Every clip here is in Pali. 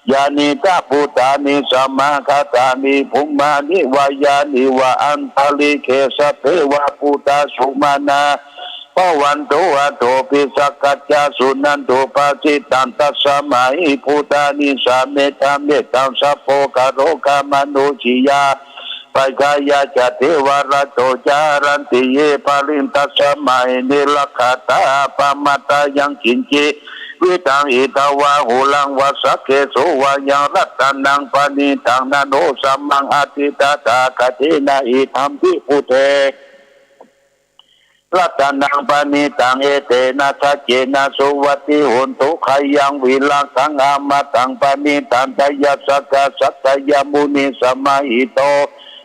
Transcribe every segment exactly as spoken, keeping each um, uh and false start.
yānīdha bhūtāni samāgatāni, bhummāni vā yāni va antalikkhe, sabbeva bhūtā sumanā bhavantu, athopi sakkacca suṇantu bhāsitaṃ. Tasmā hi bhūtā nisāmetha, mettaṃ sabbo karokha manusiyā pajāya ca devatā, caranti ye baliṃ tasmā hi ne rakkhatha appamattā. Yaṅkiñci vittaṃ idha vā huraṃ vā saggesu vā yaṃ ratanaṃ paṇītaṃ, na no samaṃ atthi tathāgatena, idampi buddhe ratanaṃ paṇītaṃ, etena saccena suvatthi hotu. Khayaṃ virāgaṃ amataṃ paṇītaṃ, tayajjhagā sakyamunī samāhito,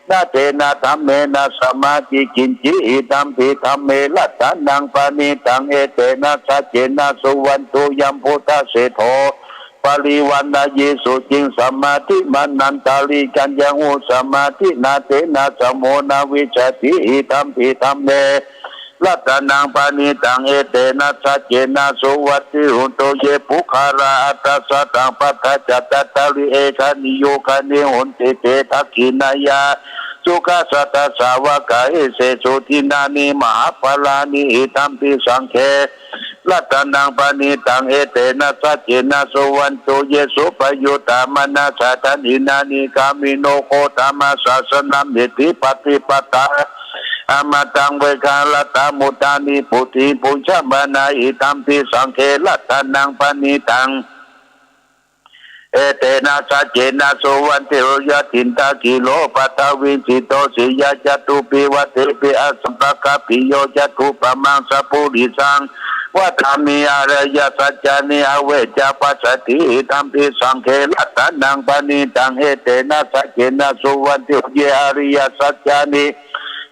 na tena dhammena samatthi kiñci, idampi dhamme ratanaṃ paṇītaṃ, etena saccena suvatthi hotu. Yambuddhaseṭṭho parivaṇṇayī suciṃ, samādhimānantarikaññaṃ usamādhi, na tena samo na vijjati, idampi dhamme ratanaṃ paṇītaṃ, etena saccena suvatthi hotu. Ye puggalā aṭṭha sataṃ pattacattāri, ekā niyugāni honti te dakkhiṇeyyā sukhā sattā sāvakā, etesu dinnāni mahapphalāni, idampi saṅghe ratanaṃ paṇītaṃ, etena saccena suvatthi hotu. Ye suppayuttā manasā daḷhena, nikkāmino gotamasāsanamhi, paṭipadā amataṃ vegā, laddhā mudhā nibbutiṃ bhuñjamānā, idampi saṅghe ratanaṃ paṇītaṃ, etena saccena suvatthi hotu. Yathindakhīlo paṭhaviṃ sito siyā, catubbhi vātebhi asampakampiyo, tathūpamaṃ sappurisaṃ vadāmi, ariyasaccāni avecca passati, idampi saṅghe ratanaṃ paṇītaṃ, etena saccena suvatthi hotu. Ye ariyasaccāni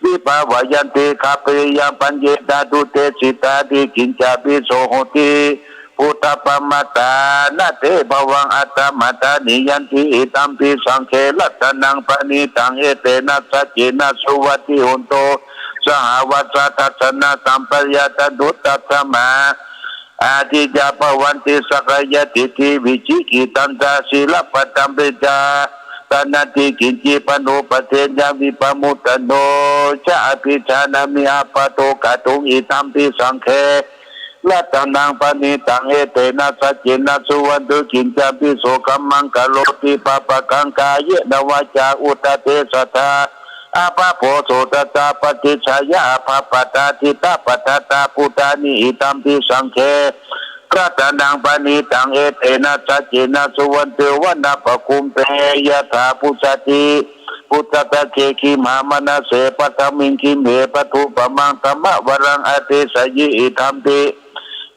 vibhāvayanti gabbhinīyā pañcetā uddesitā, kiñcāpi no hoti buddhappamatā, na te bhavaṃ aṭṭhamātā niyyānti, idampi saṅghe ratanaṃ paṇītaṃ, etena saccena suvatthi hotu. Sahāvassa dassanasampadāya, tathūpasāsayā ādicca bhavanti, sakkāyadiṭṭhi vicikicchitattā, sīlabbataṃ paṭicca sāsanaṃ, natthi kiñci paṇupadesaṃ, vippamuttano ca abhijānāmi, āpatto kātuṃ, idampi saṅghe ratanaṃ paṇītaṃ, etena saccena suvatthi hotu. Kiñcāpi no kammaṃ karoti pāpakaṃ, kāyena vācā uda cetasā, abhabbo so tathā, paṭicchāya abhabbatā, ṭhitā padattā bhūtāni, idampi saṅghe ratanaṃ paṇītaṃ, etena saccena suvatthi hotu. Vanappagumbe yathā phussitī phussitagge, gimhānamānase paṭhaviṃ gimhe, tathūpamaṃ dhammavaraṃ adesayi, idampi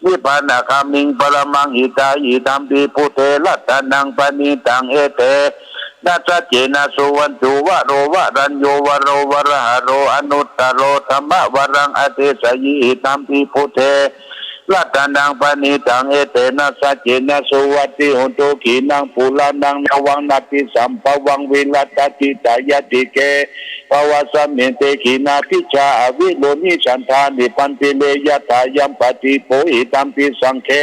nibbānagāmiṃ paramaṃ hitaṃ, idampi buddhe ratanaṃ paṇītaṃ, etena saccena suvatthi hotu. Varo varaññū varo varāharo, anuttaro dhammavaraṃ adesayi, idampi buddhe ratanaṃ paṇītaṃ, etena saccena suvatthi hotu. Khīṇaṃ purāṇaṃ navaṃ natthi sambhavaṃ, virattacittāyatike bhavasmiṃ, te khīṇabījā avirūḷhichandā, nibbanti re yathāyam padīpo, idampi saṅghe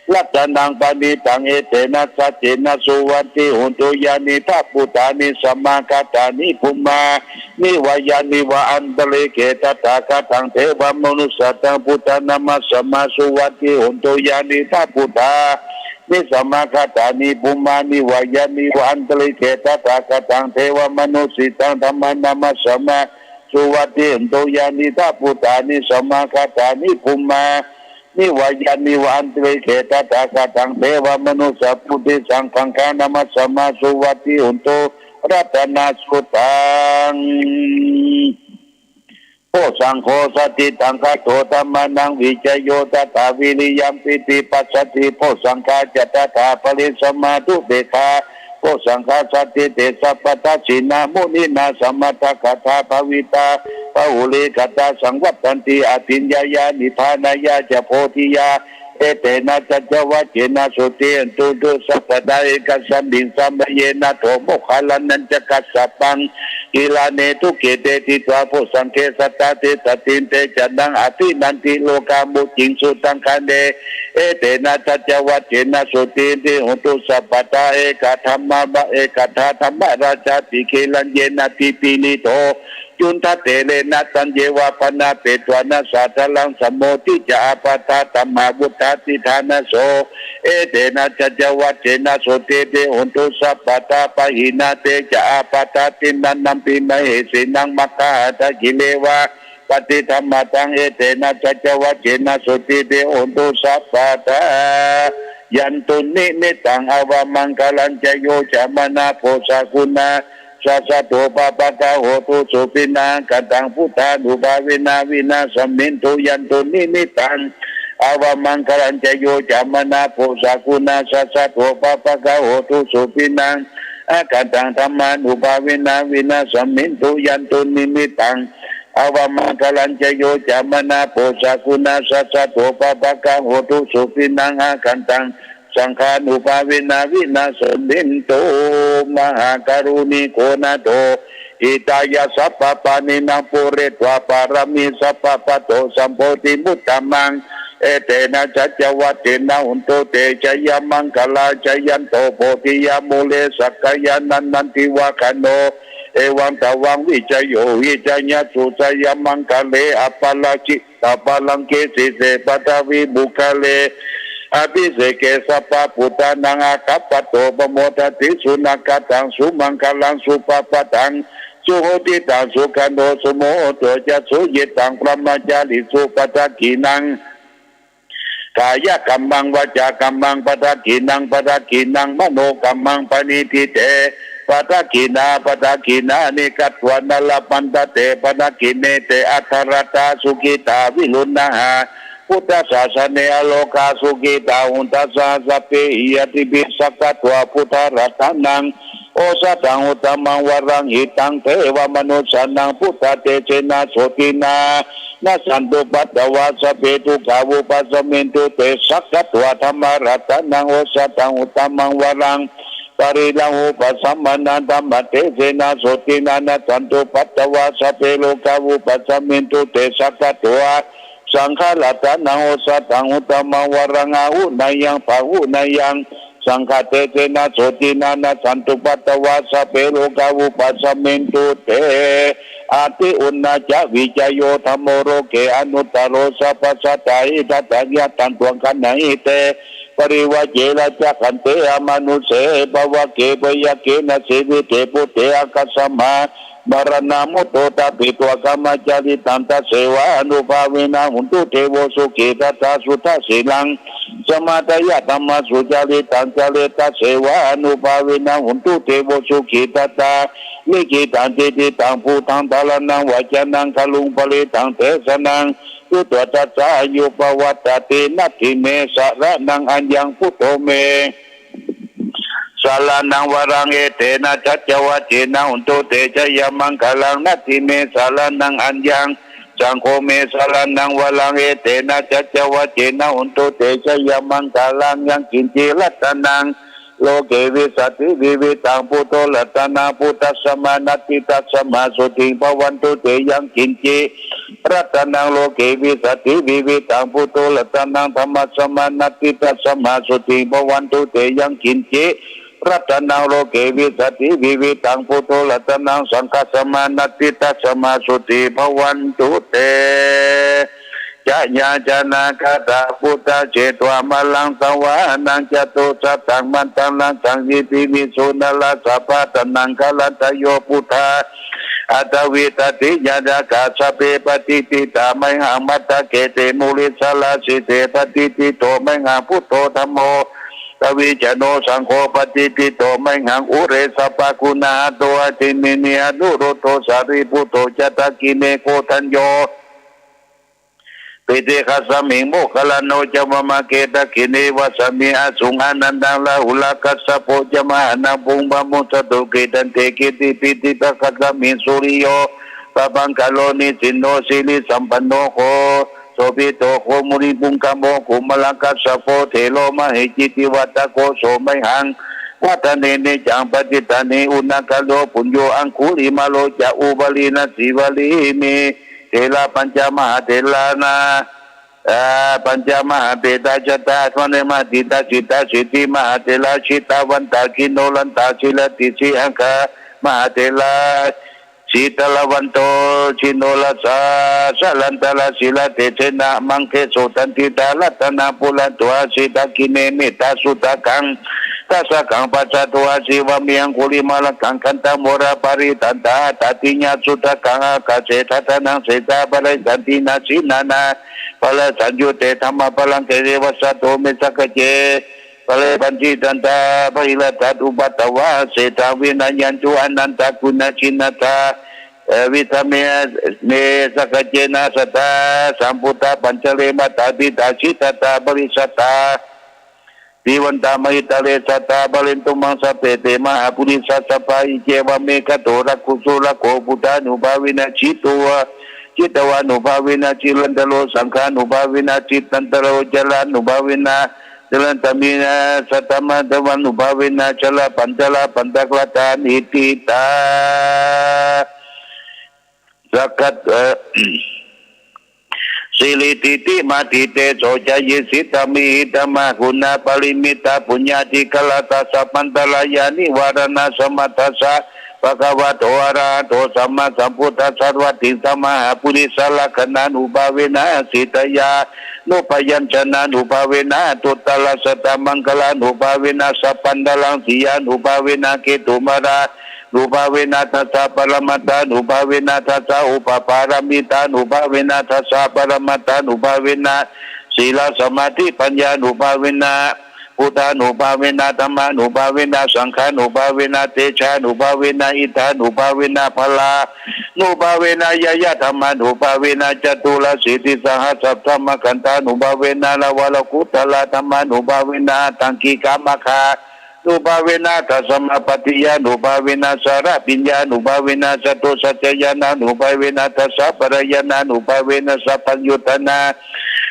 ratanaṃ paṇītaṃ, etena saccena suvatthi hotu. Yānīdha bhūtāni samāgatāni, bhummāni vā yāni va antalikkhe, tathāgataṃ devamanussapūjaṃ, buddhaṃ namassāma, suvatthi hotu. Yānīdha bhūtāni samāgatāni, bhummāni vā yāni va antalikkhe, tathāgataṃ devamanussapūjaṃ, dhammaṃ namassāma, suvatthi hotu. Yānīdha bhūtāni samāgatāni, bhummāni vā yāni va antalikkhe, tathāgataṃ devamanussapūjaṃ, saṅghaṃ namassāma, suvatthi hotu, ratanasuttaṃ. Bojjhaṅgo satiṭṭhaṅgato, dhammānaṃ vicayo tathā, viriyampīti passaddhi bojjhaṅgā ca tathāpare, sammādhupekkhabojjhaṅgā sattete, sabbattha jināmuninā samādhukkā bhāvitā, bahulīkatā saṃvattanti abhiññāya nibbānāya ca bodhiyā. Etena saccavajjena sotthi hotu sabbadā. Ekasmiṃ samaye nātho moggallānañca kassapaṃ gilāne dukkhite ṭhitva bojjhaṅge satta desatin te jānaṃ abhinandiṃ rogā mucciṃsu taṅkhaṇe. Etena saccavajjena sotthi hotu sabbadā. Ekā dhamma ekā dhammarājāpi gelaññenābhipīḷito cundattherena taññeva bhaṇāpetvāna sādaraṃ sammoditvā ābādhā tamhā vuṭṭhāsi ṭhānaso. Etena saccavajjena sotthi hotu sabbadā. Pahīnā te ca ābādhā tiṇṇannampi mahesinaṃ maggāhatakileva paṭidhammatthaṃ. Etena saccavajjena sotthi hotu sabbadā. Yandunnimittaṃ avamaṅgalañca yo cāmanāpo sakuṇassa saddo pāpaggaho dussupinaṃ akantaṃ buddhānubhāvena vināsamentu. Yandunnimittaṃ avamaṅgalañca yo cāmanāpo sakuṇassa saddo pāpaggaho dussupinaṃ akantaṃ dhammānubhāvena vināsamentu. Yandunnimittaṃ avamaṅgalañca yo cāmanāpo sakuṇassa saddo pāpaggaho dussupinaṃ akantaṃ saṅghānubhāvena vināsamentu. Mahākāruṇiko nātho hitāya sabbapāṇinaṃ pūretvā pāramī sabbā patto sambodhimuttamaṃ. Etena saccavajjena hotu te jayamaṅgalā. Jayanto bodhiyā mūle sakyānaṃ nandivaḍḍhano evaṃ tvaṃ vijayo hohi jayassu jayamaṅgale aparājitapallaṅke sīse paṭhavipokkhare abhiseke sabbabuddhānaṃ aggappatto pamodati. Sunakkhattaṃ sumaṅgalaṃ supabhātaṃ suhuṭṭhitaṃ sukhaṇo sumuhutto ca suyiṭṭhaṃ brahmacārisu padakkhiṇaṃ kāyakammaṃ vācākammaṃ padakkhiṇaṃ padakkhiṇaṃ manokammaṃ paṇidhī te padakkhiṇā padakkhiṇāni katvāna labhantatthe padakkhiṇe. Te atthaladdhā sukhitā viruḷhā buddhasāsane arogā sukhitā hotha saha sabbehi ñātibhi. Sakkatvā buddharatanaṃ osathaṃ uttamaṃ varaṃ hitaṃ devamanussānaṃ buddhatejena sotthinā nassantupaddavā sabbe dukkhā vūpasamentu te. Sakkatvā dhammaratanaṃ osathaṃ uttamaṃ varaṃ pariḷāhūpasamanaṃ dhammatejena sotthinā nassantupaddavā sabbe rogā vūpasamentu te. Sakkatvā saṅgharatanaṃ osathaṃ uttamaṃ varaṃ āhuneyyaṃ pāhuneyyaṃ saṅghatejena sotthinā nassantupaddavā sabbe rogā vūpasamentu te. Atthi uṇhissavijayo dhammo loke anuttaro sabbasattahitatthāya taṃ gaṇhanti te. Parivajje rājadaṇḍe amanusse pavagge byagghe na sevite buddhe ākasamā maraṇā mutto tapeti kammacaritaṃ tasevānubhāvena hotu devo sukhī tattha suddhasīlaṃ samādāya dhammaṃ sucaritaṃ care tasevānubhāvena hotu devo sukhī tattha likkhitaṃ cintitaṃ buddhaṃ dhāraṇaṃ vācanaṃ garuṃ parittaṃ desanaṃ sutvā tassa āyu pavaḍḍhatīti. Natthi me saraṇaṃ aññaṃ buddho me saraṇaṃ varaṃ etena saccavajjena hotu te jayamaṅgalaṃ. Natthi me saraṇaṃ aññaṃ saṅgho me saraṇaṃ varaṃ etena saccavajjena hotu te jayamaṅgalaṃ. Yaṅkiñci ratanaṃ loke vijjati vividhaṃ puthu ratanaṃ buddhasmā natthi tasmā sotthī bhavantu te. Yaṅkiñci ratanaṃ loke vijjati vividhaṃ puthu ratanaṃ dhammasmā natthi tasmā sotthī bhavantu te. Yaṅkiñci ratanaṃ loke vijjati vividhaṃ puthu ratanaṃ saṅghasmā natthi tasmā sotthī bhavantu te. Jayāsanāgatā buddhā jetvā māraṃ savāhanaṃ catusaccāmataraṃ sannībhindiṃsu narāsabhā. Taṇhaṅkarādayo buddhā aṭṭhavīsati ñātakā sabbe patiṭṭhitā mayhaṃ matthake te munissarā. Sīse patiṭṭhito mayhaṃ buddho dhammo dviccaṇo saṅgho patiṭṭhito mayhaṃ ure sabbaguṇākaro. Hadaye me anuruddho sārīputto ca dakkhiṇe koṇḍañño piṭṭhibhāgasmiṃ moggallāno ca vāmake. Dakkhiṇe vāmasmiṃ āsuṃ ānandarāhulā kassapo ca mahānāmo brahmā ca turiyaṃ ṭhānaso. Dakkhiṇe piṭṭhibhāgasmiṃ suriyo pabhaṅkaro nisinno sirisampanno ho Sobhito munipuṅgavo, kumārakassapo thero, mahesī cittavādako, so mayhaṃ vadane niccaṃ, patiṭṭhāne guṇākaro. Puṇṇo aṅgulimālo ca, upālī nandasīvalī, me therā pañca mahātherā, pañca mahātherā jātā, navamānāsitā siddhasīlī, mahātherā jitavantā jinorasā, sīlatejejā mahātherā, jitavanto jinorasā, jitavantarājasīlatejena, māṅgekho sotthita. Ratanaṃ purato āsi, dakkhiṇe mettasuttakaṃ, dhajaggaṃ pacchato āsi, vāme aṅgulimālakaṃ, khandhamoraparittañca, tatiyasuttakaṃ ākāse chadanaṃ sesā, pārisajjitā jinā nānāvarasaṃyuttā, dhammapālaṅke sīhāva, sattho me sakkacce pāre, pahīnantaṃ bhagirathānupassavā, sesā vinayaṃ vo anantaguṇajinatā, vītamānā me sakkaccena sadā, sambuddhapañjare mātā pitā jitatā parisatā, sīlantā mahītale, sadā pālentu maṃ sabbe te mahāpurisāsabhā. Iccevamevaṃ gato rakkho, surakkho buddhānubhāvena jito, jitavānubhāvena jitandaro, saṅghānubhāvena jitandaro, sārānubhāvena sārāsambhāvena, saddhammānubhāvena jalapañjarattāniti. Tā sakkat siridhitimatitejojayasiddhambhīdamaguṇaparimitā, puññādhikārassa sabbantarāyanivāraṇasamatthassa bhagavato arahato sammāsambuddhassa dvattiṃsamahāpurisalakkhaṇānubhāvena, sītyānubyañjanānubhāvena, uttarasaddamaṅgalānubhāvena, sabbantarāyasiyānubhāvena, ketumālānubhāvena, dasaparamatthānubhāvena, dasaupapāramitānubhāvena, dasaparamatthānubhāvena, sīlasamādhipaññānubhāvena, buddhānubhāvena, dhammānubhāvena, saṅghānubhāvena, tejānubhāvena, iddhānubhāvena, balānubhāvena, ñeyyadhammānubhāvena, caturāsītisahassadhammakkhandhānubhāvena, navalokuttaradhammānubhāvena, aṭṭhaṅgikamaggānubhāvena, dasamappatiyānubhāvena, chaḷabhiññānubhāvena, catusaccāyānānubhāvena, dasabalañānānubhāvena, sabbaññutañāṇā-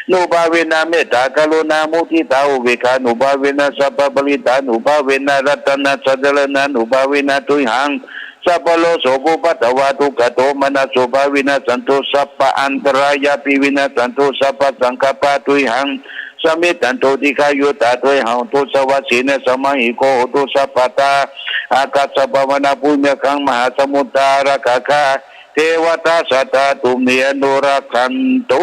nubhāvena, mettākaruṇāmuditāupekkhānubhāvena, sabbaparittānubhāvena, ratanattayasaraṇānubhāvena, tuyhaṃ sabbarogasokupaddavā, dukkhadomanassupāyāsā vinassantu, sabbaantarāyāpi vinassantu, sabbasaṅkappā tuyhaṃ samijjhantu, dīghāyutā tuyhaṃ hotu, sabbasīlamahiddhiko hotu sabbadā. Ākāsapabbataṃ bhummākaṃ mahāsamuddarakkhakā devatā sadā tumhe anurakkhantu.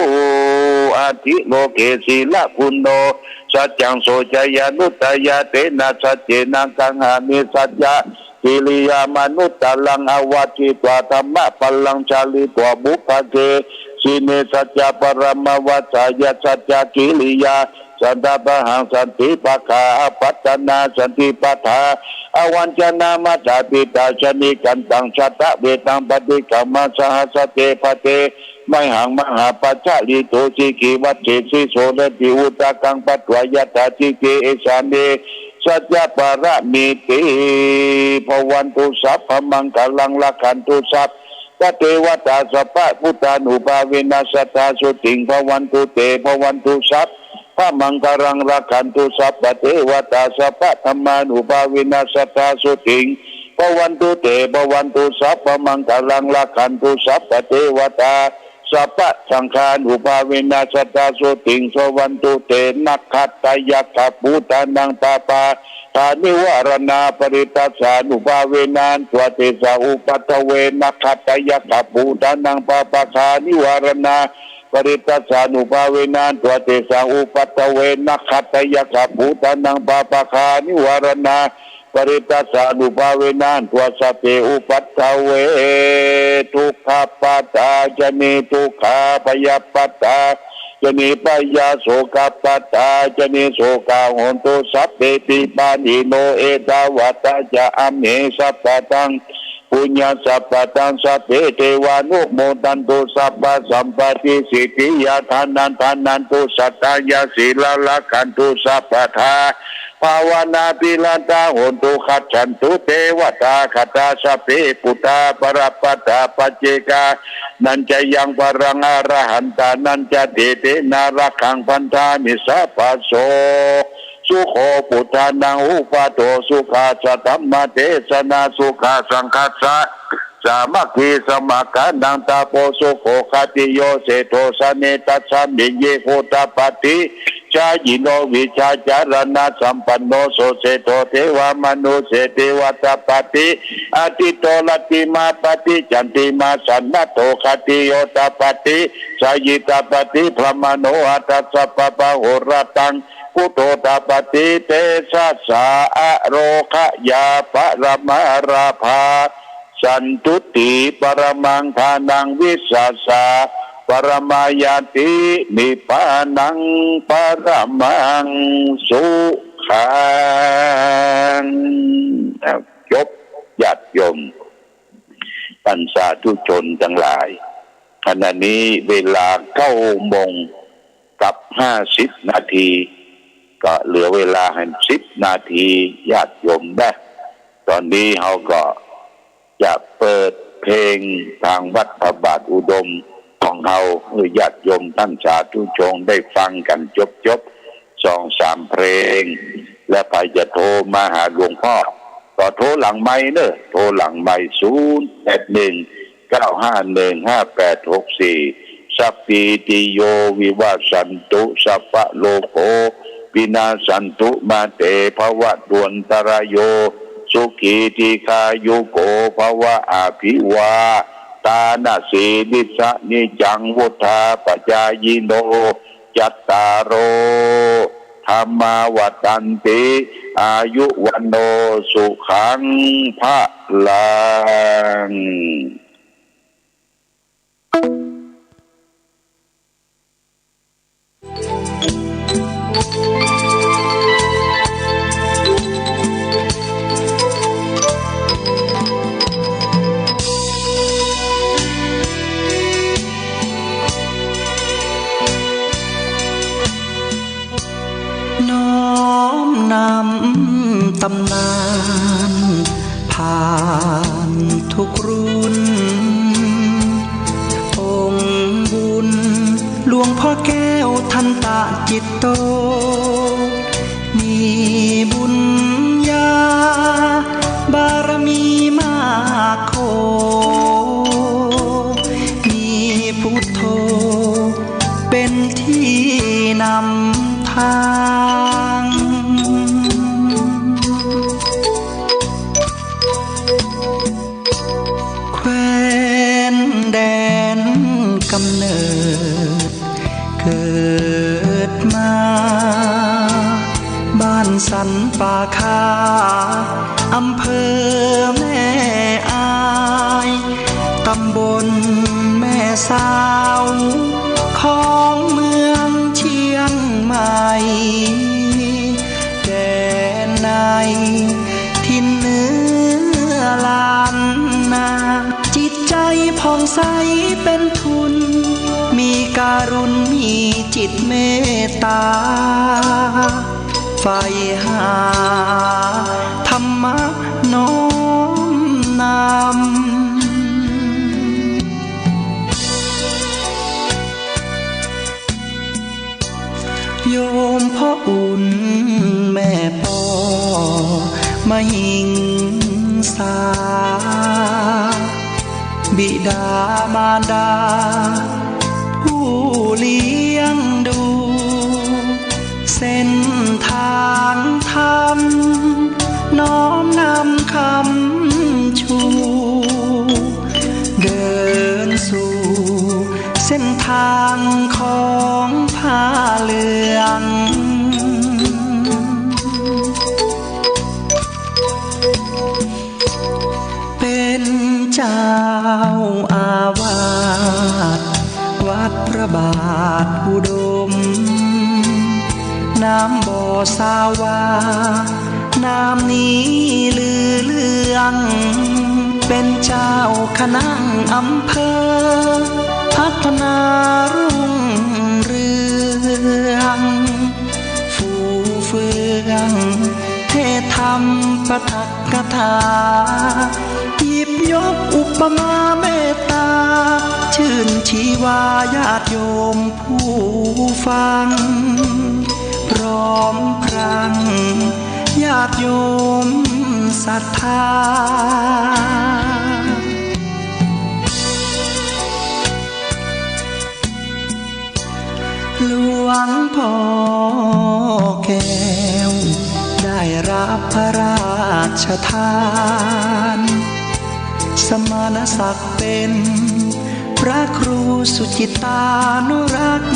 Atthi loke sīlaguṇo saccaṃ soceyyanuddayā, tena saccena gaṇhāmi saccakiriyamanuttaraṃ. Āvajjitvā dhammabalaṃ charitvā pubbake jine, saccabalamavassāya saccakiriyā satapahaṃ. Santi pakkhā apattanā santi padā avañcanā, mātā pitā ca nikkhantā jātaveda paṭikkama. Saha sate bhante mayhaṃ mahāpajjalito, sikkhivajjesi soṇeti udakaṃ patvā yathā citte esame saccapāramīti. Bhavatu sabbamaṅgalaṃ rakkhantu sabbadevatā, sabbabuddhānubhāvena sadā sotthī bhavantu te. Bhavatu sabbamaṅgalaṃ rakkhantu sabbadevatā, sabbadhammānubhāvena sadā sotthī bhavantu te. Bhavatu sabbamaṅgalaṃ rakkhantu sabbadevatā, sabbasaṅghānubhāvena sadā sotthī bhavantu te. Nakkhattayakkhabhūtānaṃ pāpagganivāraṇā parittassānubhāvena hantvā tesaṃ upaddave. Nakkhattayakkhabhūtānaṃ pāpagganivāraṇā parittassānubhāvena hantvā tesaṃ upaddave. Nakkhattayakkhabhūtānaṃ pāpagganivāraṇā parittassānubhāvena hantvā sabbe upaddave. Dukkhappattā ca niddukkhā, bhayappattā ca nibbhayā, sokappattā ca nissokā hontu sabbepi pāṇino. Ettāvatā ca amhehi sambhataṃ puññasampadaṃ sabbe devānumodantu sabbasampattisiddhiyā. Dānaṃ dadantu saddhāya, sīlaṃ rakkhantu sabbadā, bhāvanābhiratā hontu, gacchantu devatāgatā. Sabbe buddhā balappattā, paccekānañca yaṃ balaṃ, arahantānañca tejena, rakkhaṃ bandhāmi sabbaso. Sukho buddhānaṃ uppādo, sukhā saddhammadesanā, sukhā saṅghassa sāmaggī, samaggānaṃ tapo sukho. Khatiyo seṭṭho jāne, tasmiṃ ye buddhapāṭi jhāyino, vijjācaraṇasampanno, so seṭṭho devamanussānaṃ paṭipadā. Ādityo rattimābhāti candimā sannaddho, khatiyo tapati jhāyī tapati brāhmaṇo, atha sabbamahoratsaṃ buddho tapati tejasā. Ārogyaparamā lābhā santuṭṭhi paramaṃ dhanaṃ, vissāsaparamā ñāti nibbānaṃ paramaṃ sukhaṃ. อ่ะ จบ ญาติโยม ท่านสาธุชนทั้งหลาย ขณะนี้เวลาเก้าโมงกับห้าสิบนาที ก็เหลือเวลาให้สิบนาที ญาติโยมนะ ตอนนี้เราก็จะเปิดเพลงทางวัดพระบาทอุดมของเรา ให้ญาติโยมท่านสาธุชนได้ฟังกันจบๆ สองสามเพลง แล้วใครจะโทรมาหาหลวงพ่อ ก็โทรหลังไมค์เนอะ โทรหลังไมค์ ศูนย์แปดหนึ่ง เก้าห้าหนึ่ง ห้าแปดหกสี่ Sabbītiyo vivajjantu, sabbarogo vinassatu, mā te bhavatvantarāyo, sukhī dīghāyuko bhava. Abhivādanasīlissa niccaṃ vuḍḍhāpacāyino, cattāro dhammā vaḍḍhanti, āyu vaṇṇo sukhaṃ balaṃ. น้อมนำตำนานผ่านทุกรุ่น องค์บุญหลวงพ่อแก้วทันตะจิตโต มีบุญญาบารมีมากโข มีพุทโธเป็นที่นำทาง แคว้นแดนกำเนิดเกิดมา บ้านสันป่าคา อำเภอแม่อาย ตำบลแม่สาว ของเมืองเชียงใหม่ แดนในถิ่นเหนือล้านนา จิตใจผ่องใสเป็นทุน มีกรุณมีจิตเมตตา ใฝ่หาธรรมะน้อมนำ โยมพ่ออุ่นแม่ปอมหิงสา บิดามารดาผู้เลี้ยงดู เส้นทางธรรมน้อมนำคำชู เดินสู่เส้นทางของผ้าเหลือง เป็นเจ้าอาวาสวัดพระบาทอุดม นามบ่อสาวา นามนี้ลือเลือง เป็นเจ้าคณะอำเภอ พัฒนารุ่งเรือง ฟูเฟือง เทศน์ธรรมปาฐกถา หยิบยกอุปมาเมตตา ชื่นชีวาญาติโยมผู้ฟัง พร้อมพรังญาติโยมศรัทธา หลวงพ่อแก้ว ได้รับพระราชทาน สมณศักดิ์เป็นพระครูสุจิตตานุรักษ์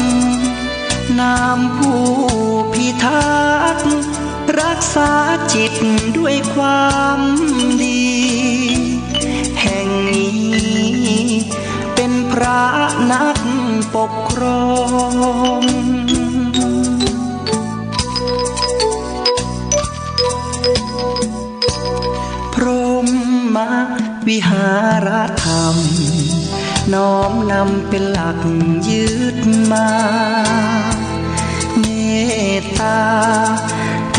นามผู้พิทักษ์ รักษาจิตด้วยความดี แห่งนี้เป็นพระนักปกครอง พรหมวิหารธรรม น้อมนำเป็นหลักยึดมา เมตตา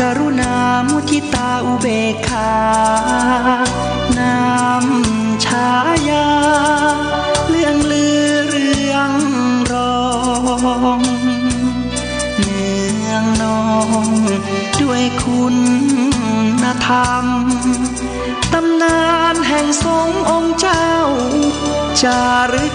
กรุณา มุทิตา อุเบกขา นามฉายา เรื่องลือเรื่องรอง เนืองนองด้วยคุณธรรม ตำนานแห่งสงฆ์องค์เจ้า จารึก